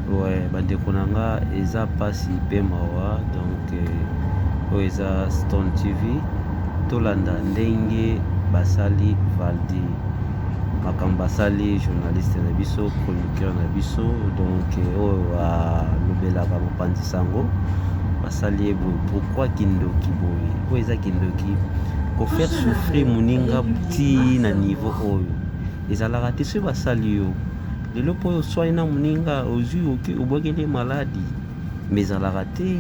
Ouais, bandeko na nga eza pasi pe mawa donc euh, oyo eza Stone TV tolanda ndenge basali Valdi makambo basali journaliste na biso chroniqueur na biso donc euh, oyo alobelaka mopanzi sango basali ye boye pourquoi kindoki boye oyo eza kindoki kofaire souffrir moninga ti na niveau oyo ezalaka te soki basali yo Lelo po oswani na moninga ozui oke obwakeli ye maladi mais ezalaka te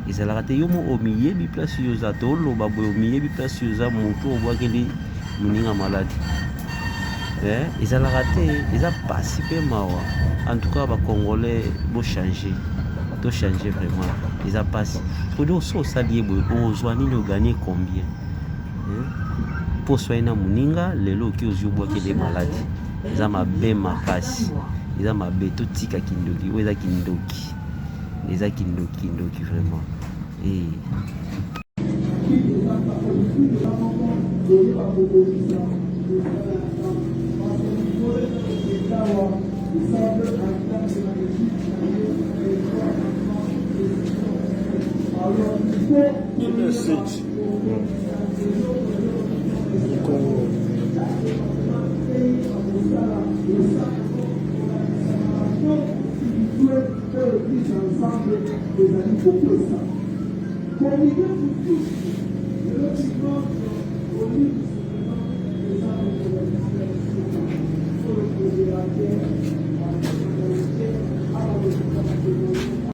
ezalaka te yo moko omiyebi place yo oza te oloba boye omiyebi place yo oza motu obwakeli moninga maladi eh, ezalaka te eza pasi mpe mawa en tout cas ba congolais bo changer to changer vraiment eza pasi podi oso osali ye boye ozwa nini oganye combien eh? mpo oswani na moninga lelo oki ozwi obwakeli ye maladi Eza mabe makasi eza mabe totika kindoki oyo eza kindoki eza kindoki kindoki vraiment eh. Congo.